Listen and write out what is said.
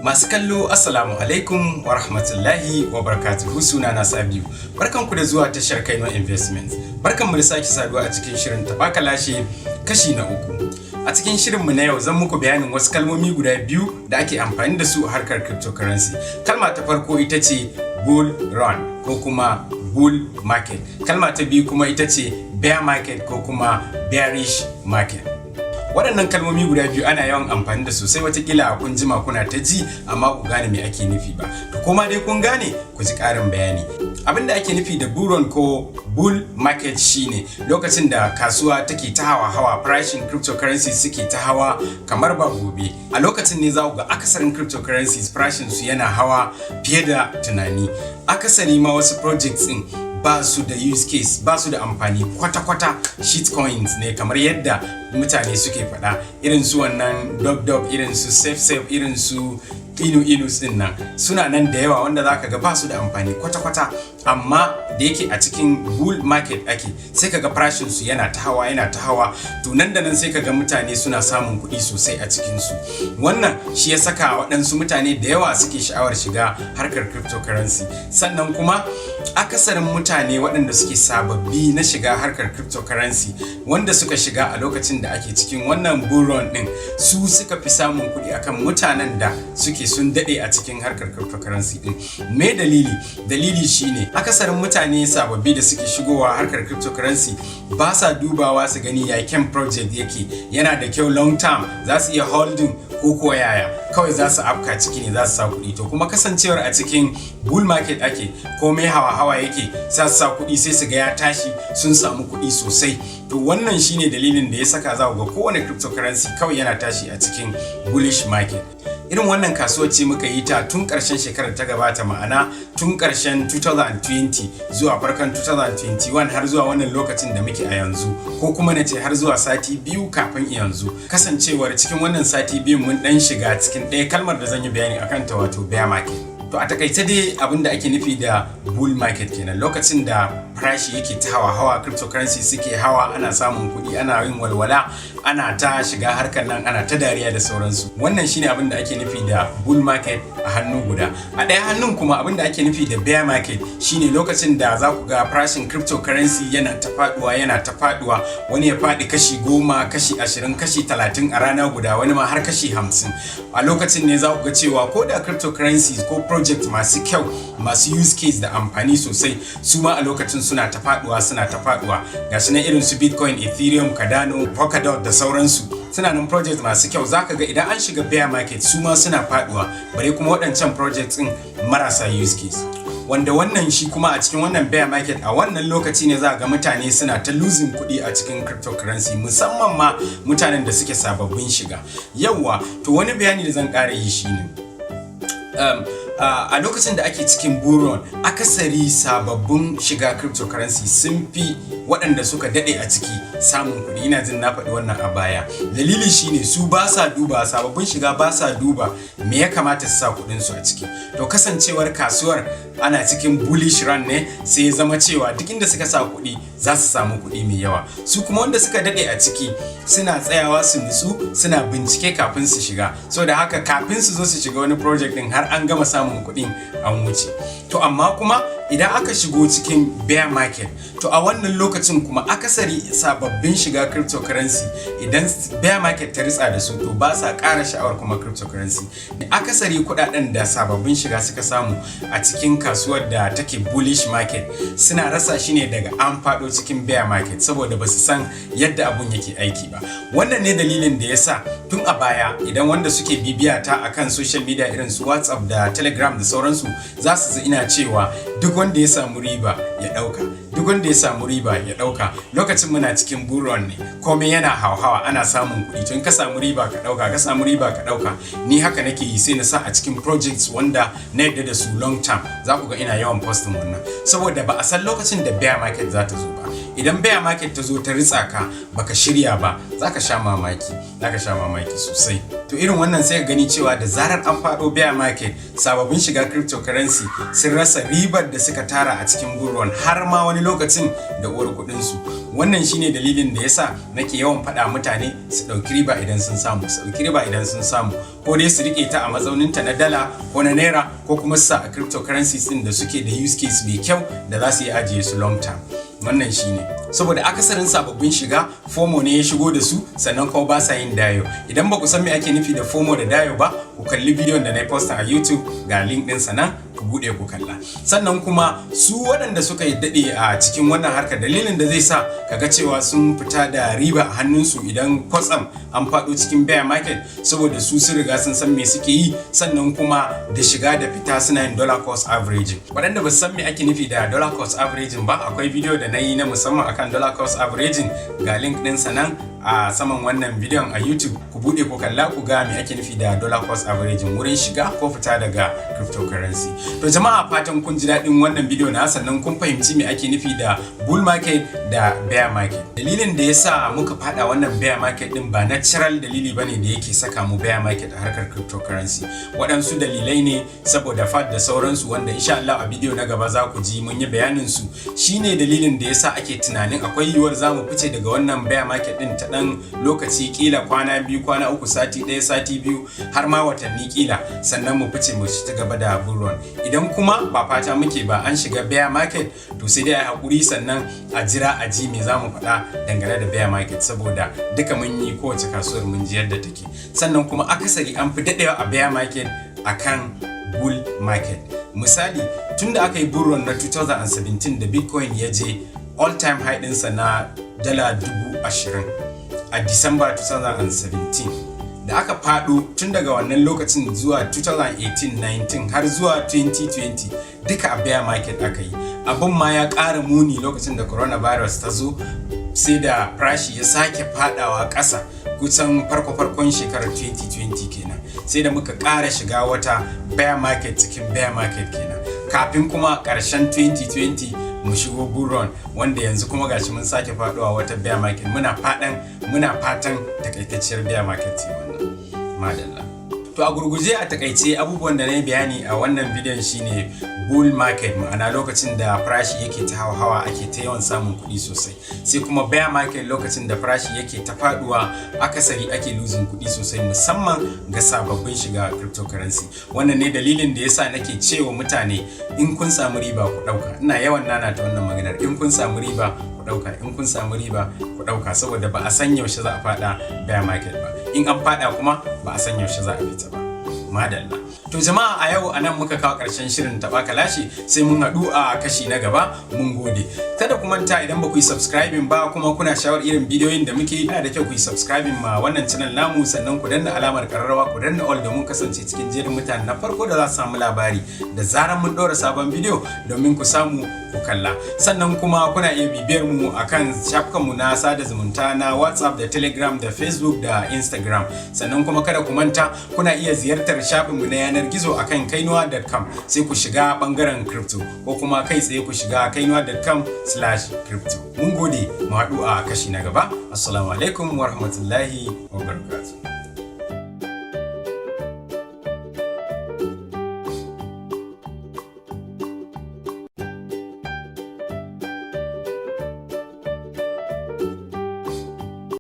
Masu kallo, Assalamu alaikum wa rahmatullahi wa barakatuhu. Suna na Sabiu. Barkanku da zuwa tashar Kaino Investment. Barkanmu da sake saduwa a cikin shirin Taɓa Lashe kashi na uku. A cikin shirinmu na yau zan muku bayanin wasu kalmomi guda biyu da ake amfani da su a harkar cryptocurrency. Kalma ta farko ita ce bull run ko kuma bull market. Kalma ta biyu kuma ita ce bear market ko kuma bearish market. Waɗannan kalmomi guda biyu ana yawan amfani da sosai. Watakila kun jima kuna ta ji amma ku gane me ake nufi ba. To, kuma dai kun gane, ku ji ƙarin bayani. Abin da ake nufi da bull run ko bull market shine lokacin da kasuwa take ta hawa hawa, farashin cryptocurrency suke ta hawa kamar ba gobe. A lokacin ne za ku ga akasarin cryptocurrencies farashin su yana hawa fiye da tunani. Akasari ma wasu projects din ba su da use case, ba su da amfani kwata-kwata, shit coins ne kamar yadda mutane suke faɗa, irin su wannan dog dog, irin su safe safe, irin su inu inu din nan, suna nan da yawa wanda zaka ga ba su da amfani kwata-kwata. Amma da yake a cikin bull market ake, sai kaga farashin su yana ta hawa, yana ta hawa. To, nan da nan sai kaga mutane suna samun kuɗi sosai a cikin su. Wannan shi ya saka waɗansu mutane da yawa suke sha'awar shiga harkar cryptocurrency. Sannan kuma akasarin mutane waɗanda suke sababbi na shiga harkar cryptocurrency, wanda suka shiga a lokacin da ake cikin wannan bull run din, su suka fi samun kuɗi akan mutanen da suke sun daɗe a cikin harkar cryptocurrency din. Me dalili? Dalili shine akasarin mutane sababbi da suke shigowa harkar cryptocurrency ba sa dubawa su gani ya kyan project yake, yana da kyau long term, za su iya holding ko kuwa yaya. Kawai za su afka ciki ne, za su sa kuɗi. To, kuma kasancewar a cikin bull market ake, komai hawa hawa yake, za su sa kuɗi, sai su ga ya tashi, sun samu kuɗi sosai. To, wannan shine dalilin da ya saka za ku ga kowane cryptocurrency kawai yana tashi a cikin bullish market. Irin wannan kasuwar ce muka yi ta tun ƙarshen shekarar ta gabata, ma'ana tun ƙarshen 2020 zuwa farkon 2021 har zuwa wannan lokacin da muke a yanzu, ko kuma na ce har zuwa sati 2 kafin yanzu. Kasancewar cikin wannan sati 2n mun dan shiga cikin ɗaya kalmar da zan yi bayani akan ta, wato bear market. To, a takaice dai abin da ake nufi da bull market kenan, lokacin da farashi yake ta hawa hawa, cryptocurrency suke hawa, ana samun kuɗi, ana yin walwala, ana ta shiga harkar nan, ana ta dariya da sauransu. Wannan shine abin da ake nufi da bull market a hannu guda. A ɗaya hannun kuma, abin da ake nufi da bear market shine lokacin da za ku ga farashin cryptocurrency yana ta faduwa, yana ta faduwa. Wani ya faɗi kashi 10, kashi 20, kashi 30 a rana guda, wani ma har kashi 50. A lokacin ne za ku ga cewa ko da cryptocurrency ko project masu kyau, masu use case da amfani sosai, su ma a lokacin suna ta faduwa, suna ta faduwa. Gashi nan irin su Bitcoin, Ethereum, Cardano, Polkadot da sauransu, suna nan project masu kyau. Zaka ga idan an shiga bear market su ma suna faduwa, bare kuma waɗancan projects din marasa use case. Wanda wannan shi kuma a cikin wannan bear market, a wannan lokaci ne za ga mutane suna ta losing kuɗi a cikin cryptocurrency, musamman ma mutanen da suke sababbin shiga. Yawwa, to, wani bayani da zan ƙara yi shine a lokacin da ake cikin bull run, akasari sababbin shiga cryptocurrency sun fi waɗanda suka daɗe a ciki samun kuɗi. Ina jin na faɗi wannan a baya. Dalili shine su ba sa duba, sababbin shiga ba sa duba me ya kamata su sa kuɗin su a ciki. To, kasancewar kasuwar ana cikin bullish run ne, sai ya zama cewa duk inda suka sa kuɗi za su samu kuɗi mai yawa. Su kuma wanda suka daɗe a ciki suna tsayawa su nutsu, suna bincike kafin su shiga. So da haka kafin su zo su shiga wani project din, har an gama samun kuɗin an wuce. To, amma kuma idan aka shigo cikin bear market, to a wannan lokacin kuma akasari sababbin shiga cryptocurrency, idan bear market ta ritsa da su, to ba sa ƙara sha'awar kuma cryptocurrency. Akasari kuɗaɗen da sababbin shiga suka samu a cikin kasuwar da take bullish market, suna rasa shi ne daga an faɗo cikin bear market, saboda ba su san yadda abun yake aiki ba. Wannan ne dalilin da ya sa tun a baya, idan wanda suke bibiya ta akan social media irin su WhatsApp da Telegram da sauransu, za su ina cewa duk wanda ya samu riba ya ɗauka, duk wanda ya samu riba ya ɗauka. Lokacin muna cikin bull run ne, komai yana hauhawa, ana samun kuɗi. To, in ka samu riba ka ɗauka, ka samu riba ka ɗauka. Ni haka nake yi, sai na sa a cikin projects wanda na yadda da su long term. Za ku ga ina yawan posting wannan, saboda ba a san lokacin da bear market za ta zo ba. Idan bear market ta zo ta ritsa ka baka shirya ba, za ka sha mamaki, za ka sha mamaki sosai. To, To irin wannan sai ka gani cewa da zarar an faɗo bear market, sababbin shiga cryptocurrency sun rasa ribar da suka tara a cikin bull run, har ma wani lokacin da uwar kuɗin su. Wannan shine dalilin da yasa nake yawan faɗa mutane su ɗauki riba idan sun samu, su ɗauki riba idan sun samu, ko dai su rike ta a mazauninta na dala ko na naira, ko kuma su sa a cryptocurrencies din da suke da use case mai kyau da za su yi ajiye su long term. Wannan shine saboda akasarin sababbin shiga, FOMO ne ya shigo da su, sannan kuma ba sa yin DYOR. Idan ba ku san me ake nufi da FOMO da DYOR ba, ku kalli bidiyon da na yi posta a YouTube, ga link ɗinsa nan, ku buɗe ku kalla. Sannan kuma su waɗanda suka yi daɗe a cikin wannan harkar, dalilin da zai sa kaga cewa sun fita da riba a hannunsu idan kwatsam an faɗo cikin bear market, saboda su sun riga sun san me suke yi, sannan kuma da shiga da fita suna yin dollar cost averaging. Waɗanda ba su san me ake nufi da dollar cost averaging ba, akwai bidiyo da na yi na musamman akan dollar cost averaging, ga link ɗinsa nan a saman wannan bidiyon a YouTube, ku buɗe ku kalla ku ga me ake nufi da dollar cost averaging wurin shiga ko fita daga cryptocurrency. To jama'a, fatan kun ji daɗin wannan bidiyo na, sannan kun fahimci me ake nufi da bull market da bear market. Dalilin da yasa muka fada wannan bear market din ba natural dalili bane da yake saka mu bear market a harkar cryptocurrency. Waɗansu dalilai ne saboda FUD da sauransu, wanda insha Allah a bidiyo na gaba za ku ji mun yi bayanin su. Shine dalilin da yasa ake tunanin akwai yiwuwar za mu fice daga wannan bear market din ta ɗan lokaci, kila kwana 2, kwana 3, sati 1, sati 2, har ma watanni kila, sannan mu fice mu ci gaba da bull run. Idan kuma ba fata muke ba, an shiga bear market, to sai dai a hakuri, sannan a jira a ji me za mu faɗa dangane da bear market, saboda duka mun yi kowace kasuwar, mun ji yadda take. Sannan kuma akasari an fi daɗewa a bear market akan bull market. Misali, tun da aka yi bull run na 2017 da Bitcoin ya je all time high ɗinsa na $20,000 a December 2017, da aka fado tun daga wannan lokacin zuwa 2018-19 har zuwa 2020, duka a bear market aka yi. Abin ma ya ƙara muni lokacin da coronavirus ta zo, sai da farashi ya sake fadawa ƙasa kusan farko-farkon shekarar 2020 kenan, sai da muka ƙara shiga wata bear market cikin bear market kenan, kafin kuma ƙarshen 2020 mu shigo bull run, wanda yanzu kuma gashi mun sake faduwa wata bear market. Muna fatan takaitacciyar bear market ce wannan. Madalla. To a gurguje, a takaice, abubuwan da na yi bayani a wannan bidiyon shine bull market, ma'ana lokacin da farashi yake ta hawa, ake ta yawan samun kuɗi sosai, sai kuma bear market, lokacin da farashi yake ta faduwa, akasari ake losing kuɗi sosai, musamman ga sababbin shiga cryptocurrency. Wannan ne dalilin da yasa nake cewa mutane in kun samu riba ku ɗauka. Ina yawan nanata wannan maganar: in kun samu riba ku ɗauka, in kun samu riba ku ɗauka, saboda ba a san yaushe za a faɗa bear market ba, in an faɗa kuma ba a san yaushe za a fita ba. Madalla. To jama'a, a yau anan muka kawo ƙarshen shirin Taɓa Kalashi, sai mun haɗu a kashi na gaba. Mun gode. Kada ku manta, idan ba ku yi subscribing ba kuma kuna sha'awar irin bidiyoyin da muke, yana da kyau ku yi subscribing ma wannan channel namu, sannan ku danna alamar ƙararrawa, ku danna all, domin kasance cikin jerin mutane na farko da za su samu labari da zarar mun ɗora sabon bidiyo, domin ku samu ku kalla. Sannan kuma kuna iya bibiyar mu akan shafukanmu na sada zumunta na WhatsApp da Telegram da Facebook da Instagram. Sannan kuma kada ku manta, kuna iya ziyartar shafinmu na yanar gizo akan kainuwa.com, sai ku shiga bangaren crypto, ko kuma kai tsaye ku shiga kainuwa.com/crypto. Mun gode, mu haɗu a kashi na gaba. Assalamu alaikum wa rahmatullahi wa barakatuh.